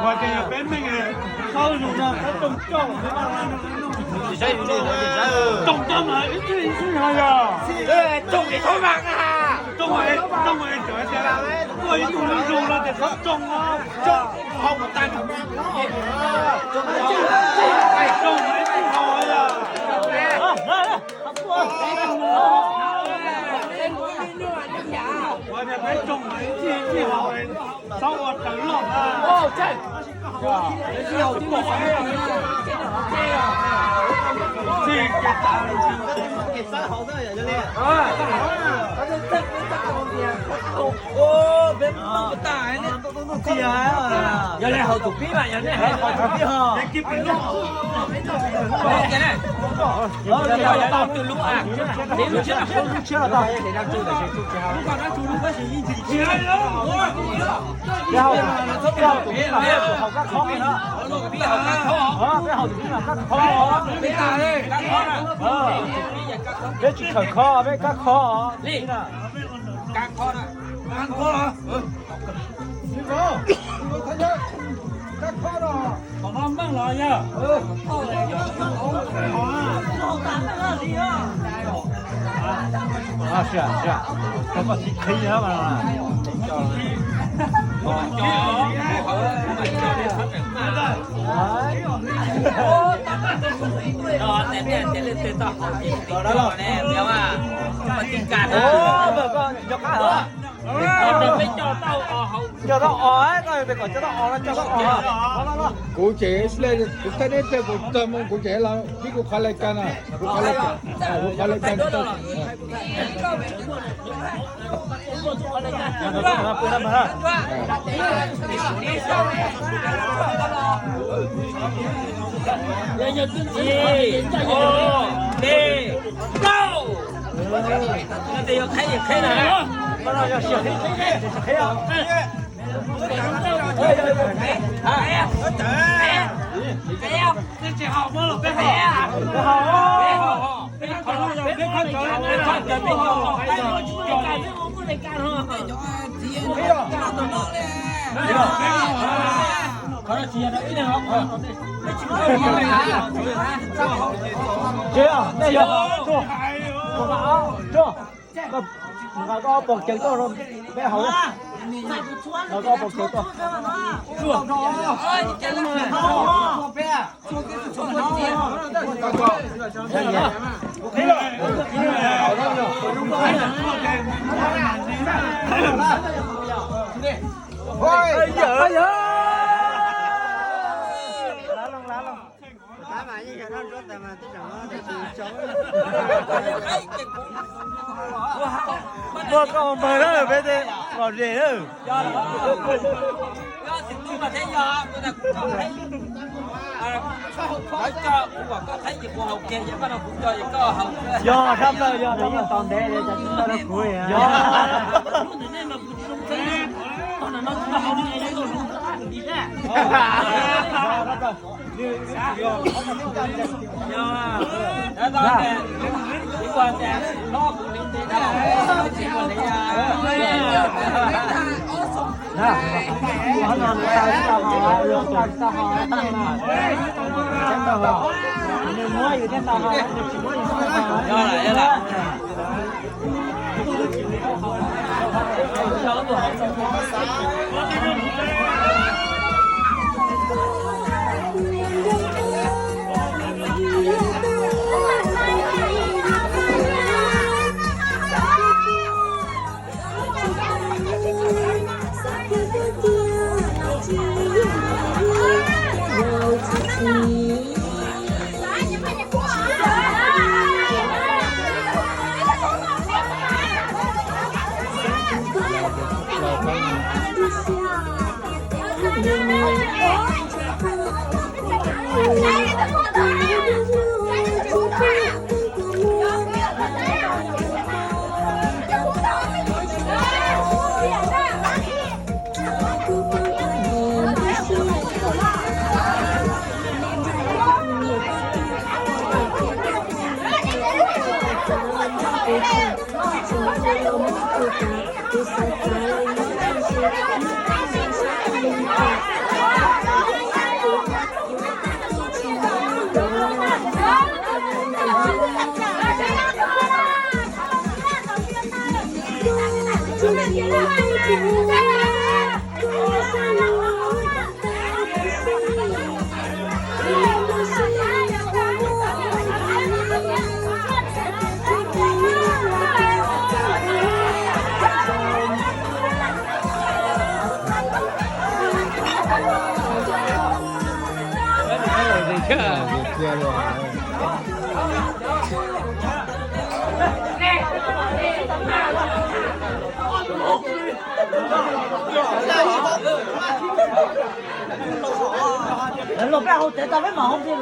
Ua ces yog peb meej, qab zoo no qab rooj coj, rooj coj mas ib txwm ib txwm no yog rooj es, rooj es cov tias tuaj ib tug zoo zoo no ces qab rooj no, rooj es ib txwm haus yog. Ua niag peb rooj mas ib txwm ib txwm haus, txhob ua raws loj na. Yog li haus tus pib mas, yog li haus tus pib ho. Peb haus tus pib mas peb haus kab khob no. Peb haus tus pib mas kab khob. Peb tsis khawm khob, peb kab khob. Ua, koj nco qab heev. Coj tau os, koj peb kom coj tau os no, coj tau os. Kuv ces kuv thaij neb pem kuv tag mus kuv ces los pib kuv qhov lais kas na, kuv qhov lais kas, kuv qhov lais kas. Tsis, nej yog, tsuag, nqa koj ob pog cawv tuaj, peb haus, nqa koj ob pog cawv tuaj. Muaj koj npawg na, peb tej lom zem na. Yog, sab plaws yog, sab plaws. Tos ntev li, cov tsis tau rau kuv li. Yog. Los peb hauv tsev tau peb mam hauv peb.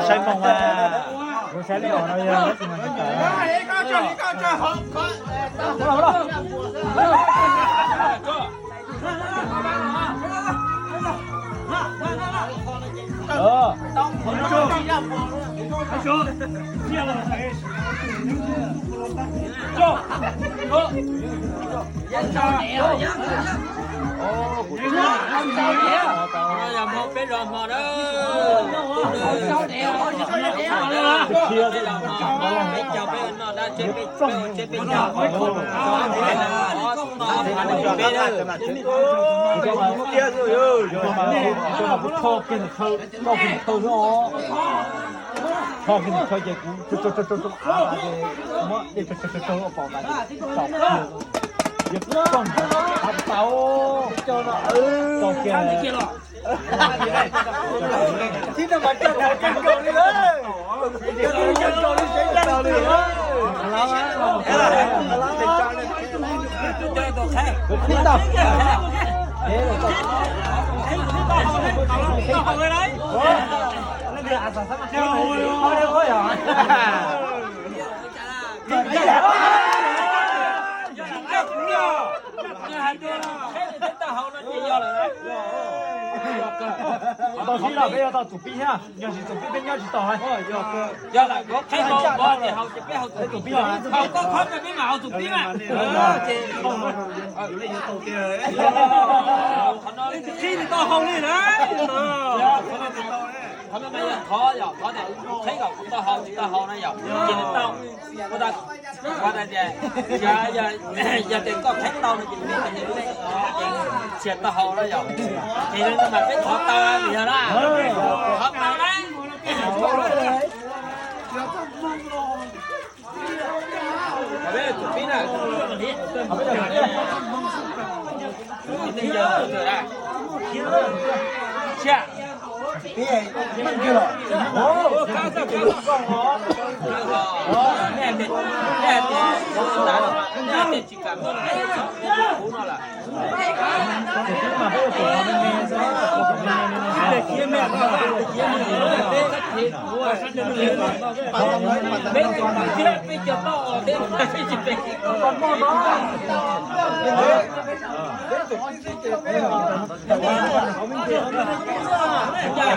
Saib moos, kuv saib li os no yog. Yog peb zos hmo na. Tho kiag tus thawj, tho kiag tus thawj xwb os. Tho kiag tus thawj ces kuv rau rau rau rau av tas ces muab dej rau rau rau rau pom tas ces tau kiag. Yog koj av tau, tau kiag. Tau sib los peb yuav tau tus pib thiab, yog tsis tus pib peb nyob tsis tau. Yog lawm kov qhib los ces haus ces peb haus tus pib, haus koj qhov peb mam haus tus pib mas. Qhov no qhib tsis tau haus li na. Qhov no mas yog qhov, yog qhov tias qhib kom kuv tau haus tsis tau haus na yom, ces nws tau. Ua tas, ua tas tias, yog tias koj qhib tau no ces nws tsis tau haus na yom, ces no mas peb thov tau yog na, thov tau na.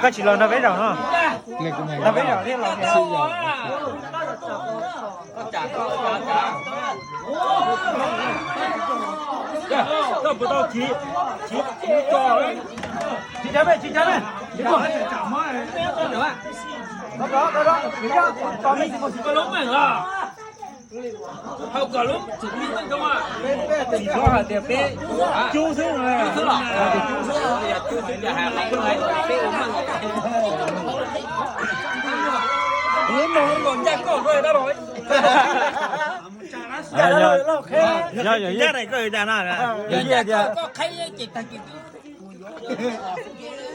Koj tsis los nrog peb zaum no. Nrog peb zaum thiab los. Tsis cav me, tsis cav me. Tsis paub hais tias peb cub xwb, cub xwb los, cub xwb ces hais peb ua meej. Ib mus nkaus ncaj koj dab los. Ncaj daim koj cas no.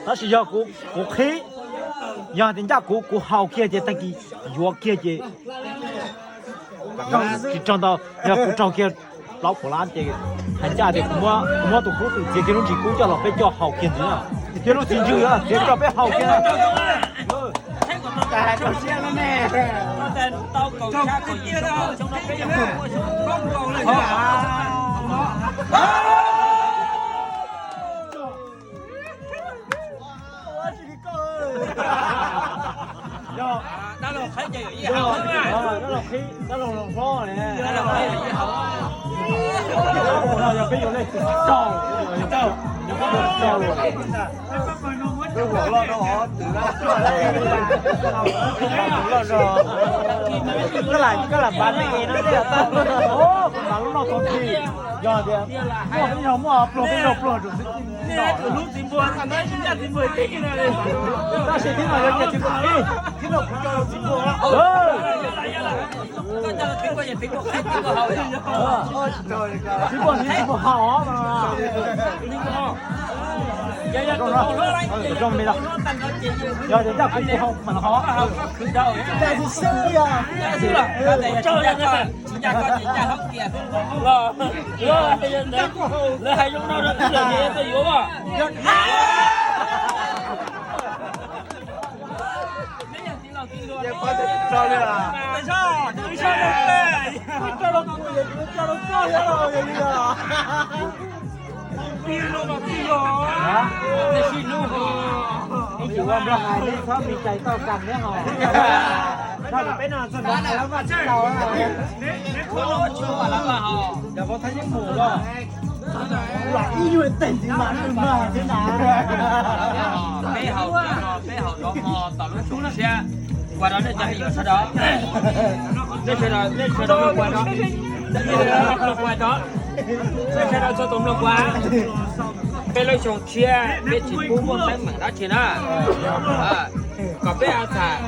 Tab sis yog kuv qhib, yog tias ncaj kuv, kuv haus kiag ces tag kis yuav kiag ces tsis raug ntau. Yog kuv raug kiag plaub puas lab ces hais ncaj tias kuv muab tus kub twm txiav kiag lub ntsis kub coj los peb coj haus kiag ntxiv na. Txiav kiag lub txiv ntswg txiav rau peb haus kiag na. Yog peb yuav leej twg tau, yog peb yuav tau, koj lam, koj lam pav me no tej tau, kuv pav lub noj tau ti, yog tias muaj ib zaug muaj pluag peb zaug pluag rau xwb. Tab sis tib no yog tias tsis muaj qhib, tib no kuv coj tsis muaj. Tib muaj, tib muaj haus os. Zoo li no, yog tias ncaj kuv kuv haus mas haus. Lawv hais zoo no rau kuv lawm ces yuav yuav as. Ib tsis ua nrog hais li txhob mi cais tau kam thiab hos. Nrog peb no txog nrog hais lawv vaj tsis tau. Cov vauv Thaib Yeeb mus los. Lam ib nyuag teeg ntxiv mas nws mag thiab na. Peb haus, peb haus rov hmo tom lub xyoo tshiab. Qua đó, nej cov me nyuam sawv daws, nej sawv daws, nej sawv daws mloog qua đó, nej sawv daws txhua tus mloog qua. Peb lub xyoo tshiab peb tsis pub muaj teeb meem dab tsi na. Kom peb a tham,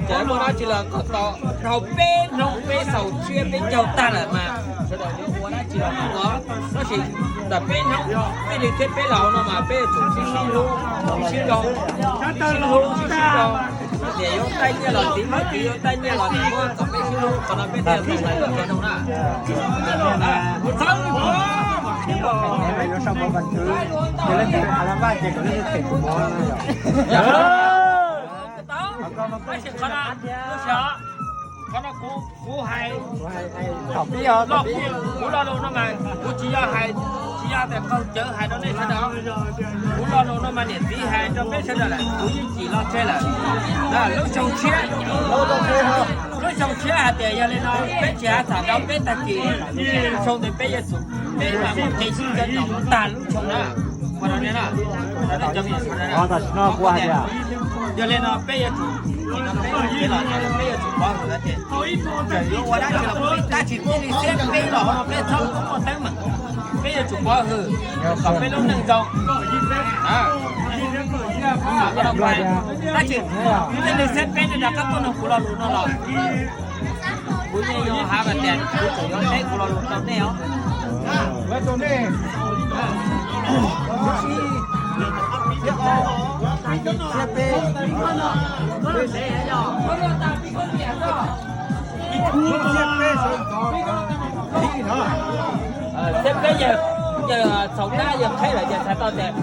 txawm muaj dab tsi los kom tau dhau peb hnub peb xaus tshiab peb caug tag lawm mas sawv daws yuav ua dab tsi los ua, tab sis ntawm peb hnub peb li thiab peb laus no mas peb yuav tsum sib sib hlub, sib zoo, sib hlub sib sib zoo. Tias yuav taij nyiaj los txiv, muab txiv yuav taij nyiaj los txiv, muab kom peb sib hlub, qhov no peb thiaj li tau zoo na. Yuav sau mus vaj ntxwv, ces leej twg hais los vaj ces kom leej twg them kuv mov no yom. Tab sis qhov no, qhov no kuv, kuv hais, kuv lo lus no mas kuv tsis yog hais, tsis yog tias qaug cawv hais rau nej sawv daws. Kuv lo lus no mas niam txiv hais rau peb sawv daws lawm, kuv yeej cim los tseg lawm. Lub xyoo tshiab, lub xyoo tshiab hais tias yog li no peb tsis hais tham rau peb tag kis, xyoo ntawd peb yuav tsum, peb mam mus qhia sib cov nom tag lub xyoo na. Ua rau nej na, tam sim no kuv hais tias yog li no peb yuav tsum, peb los peb yuav tsum pov hwm tias txawm yuav ua dab tsi los ua, tab sis thiaj li siab peb los no peb txhob muaj teeb meem, peb yuav tsum pov hwm kom peb lub neej zoo. Tab sis thiaj li siab peb nej rov qab tuaj nug kuv lo lus no los kuv yeej yuav hais tias kuv tseem yuav teb kuv lo lus rau nej os. Thiab peb yawg, yawg txhaum dab yawg qhaib lawm yawg txhais tau tias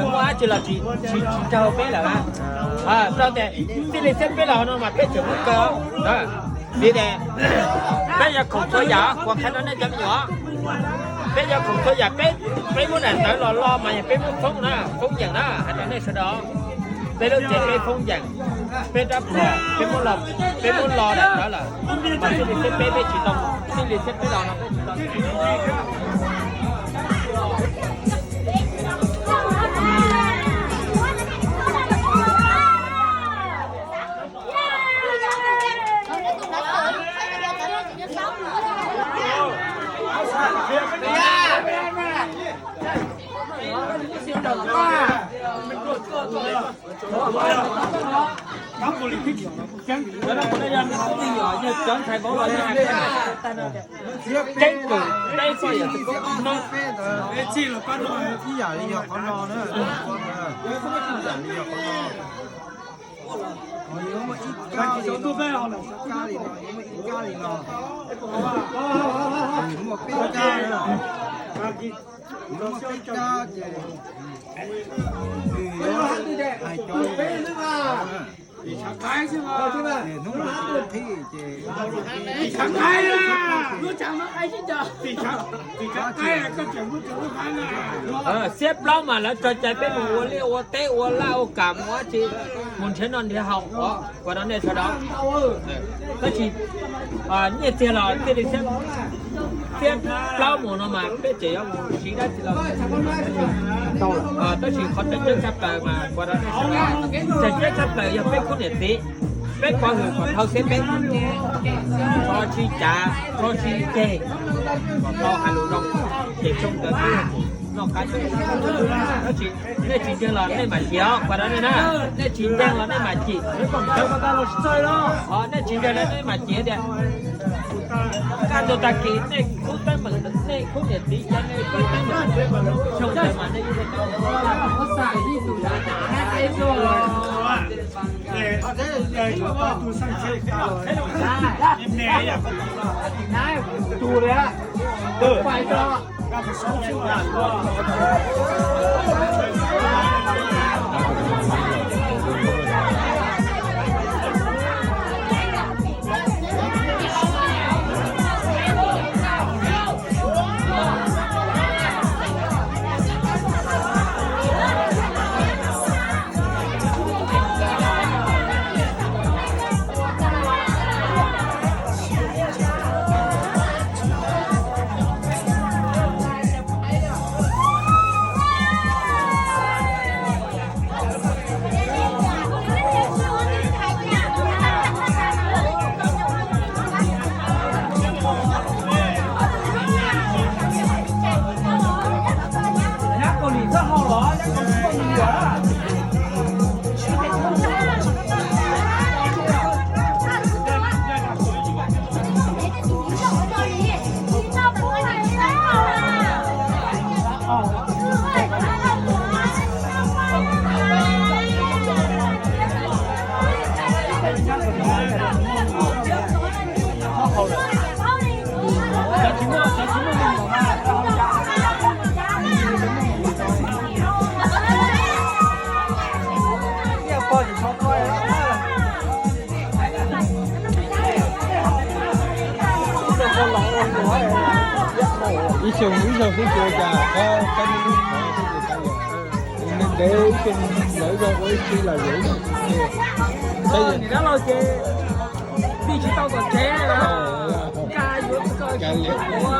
muaj dab tsi los tsis, tsis, tsis raug peb lawm na. Rau tias thiaj li thiab peb los no mas peb tseem muaj kaw. Vim tias peb yuav khoom txhua yam, kuv qhia rau nej cov me nyuam, peb yuav khoom txhua yam, peb, peb muab daim tawv los lo mas yog peb muab foob na, foob yeem na, hais rau nej sawv daws. Peb lub tsev peb foob yeem, peb rab phom peb muab lo, peb muab lo daim tawv lawm, mas thiaj li thiab peb, peb tsis tau, thiaj li thiab peb los no peb tsis tau. Keeb kwm peb txoj yam twb koob no, ib yam li yog qhov no na, ib yam li yog qhov no. Yuav muaj ib kab li no, yuav muaj ib kab li no, muaj peb kab na. Muaj peb kab ces nws yuav hais cov, ces hnub no qhib ces xiab plaub mas lawv tso cai peb mus ua liaj ua teb ua laj ua kam ua dab tsi, mus nrhiav noj nrhiav haus, ua rau nej sawv daws. Tab sis nyiaj txiag los thiaj li xiab plaub mus no mas peb tseem yuav mus siv dab tsi los, tab sis qhov tseem ceeb tshaj plaws mas ua rau nej sawv daws, tseem ceeb tshaj plaws yog peb khub niam txiv, peb pov hwm kom dhau xiab peb, txhob sib cav txhob sib ceg, kom tau hais lus zoo, ces xyoo ntawd peb noj qab. Tab sis nej tsis ntseeg los nej mam cim os, ua rau nej na, nej tsis ntseeg los nej mam cim. Nej tsis ntseeg los nej mam cim tias kaj ntug tag kis nej khub teeb meem, nej khub niam txiv cov nej khub teeb meem, xyoo ntawd mas nej yeej Ib xyoo ib zaug xwb ces ua cas qab qab ib lub qhov xwb ces tau lawm. Ntev ib xyoo lawv ib zaug ua ib xyoo los yuav ib zaug. Tab sis dab laug ces pij tsis tau kom tsev, nkag yuav tsis tau, tsis tau ua.